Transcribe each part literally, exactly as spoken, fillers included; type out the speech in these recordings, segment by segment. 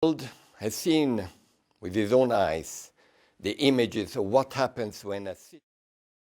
world has seen with his own eyes the images of what happens when a city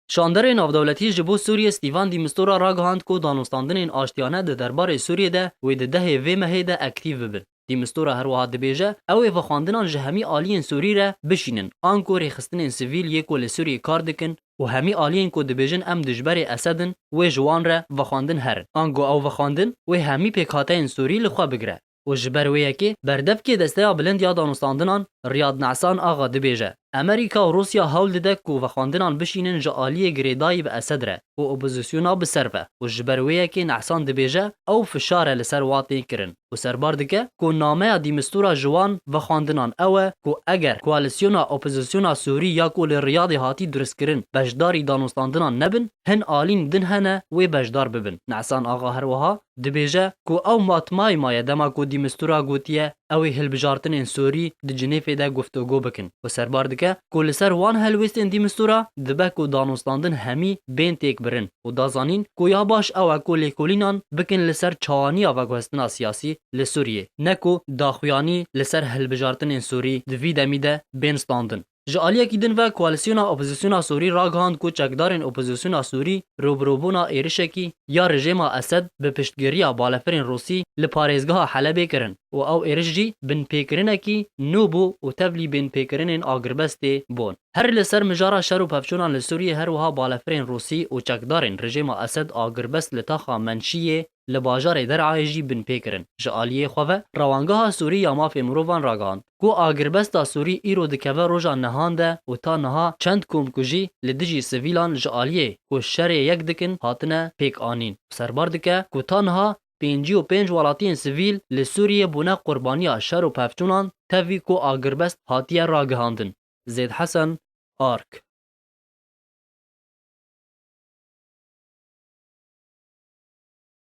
Şanderê navdewletî ji bo Sûriyê Stîvan Dîmistora ragihand ku danûstandinên aştiyane di derbarê Sûriyê de wê di dehê vê mehê de aktîf bibin. Dîmistora her wiha dibêje, ew ê vexwandinan ji hemî aliyên Sûrî re bişînin, anku rêxistinên sivîl yê ku li Sûriyê kar dikin û hemî aliyên ku dibêjin em dijberê Esed in, wê ji wan re vexwandin herin. Anku ew vexwandin wê hemî pêkhateyên Sûrî li xwe bigire. Û ji ber wê yekê berdevkê Desteya Bilind ya Danûstandinan Riyad Nesan Axa dibêje, Amerîka û Rûsya hewl dide ku vexwandinan bişînin ji aliyê girêdayî bi Esed re û opozisyona bi ser ve û ji ber wê yekê Nesan dibêje ew fişar e li ser wan tên kirin û serbar dike ku nameya Dîmistura ji wan vexwandinan ew e ku eger koalîsyona opozisyona Sûrî ya ku li Riyadê hatî duristkirin beşdarî danûstandinan nebin, hin alîn din hene wê beşdar bibin. Nesan Axa her wiha dibêje ku ew matmayî maye dema ku Dîmistura gotiye ew ê hilbijartinên Sûrî di Cinêfê de guftûgo bikin û serbar dike ku li ser wan helwêstên Dîmistura dibe ku danûstandin hemî bên têk birin û da zanîn ku ya baş ew e ku lêkolînan bikin li ser çawaniya veguhestina siyasî li Sûriyê, ne ku daxuyanî li ser hilbijartinên Sûrî di vî demî de bên standin. Ji aliyekî din ve, Koalîsyona Opozisyona Sûrî ragihand ku çekdarên opozisyona Sûrî rûbirûbûna êrişekî ya rejêma Esed bi piştgiriya balefirên Rûsî li parêzgeha Helebê kirin û ew êriş jî binpêkirinekî nû bû û tevlî binpêkirinên agirbestê bûn. Her li ser mijara şer û pevçûnan li Sûriyê her wiha balefirên Rûsî û çekdarên rejêma Esed agirbest li taxa Menşiyê li bajarê Derayê jî binpê kirin. Ji aliyê xwe ve Rewangeha Sûrî ya Mafê Mirovan ragihand ku agirbesta Sûrî îro dikeve roja nihan de û ta niha çend komkujî li dijî sivîlan ji aliyê ku şerê yek dikin hatine pêk anîn. Serbar dike ku ta niha pêncî û pênc welatiyên sivîl li Sûriyê bûne qurbaniya şer û pevçûnan tevî ku agirbest hatiye ragihandin. Zêd Hesen, Ark.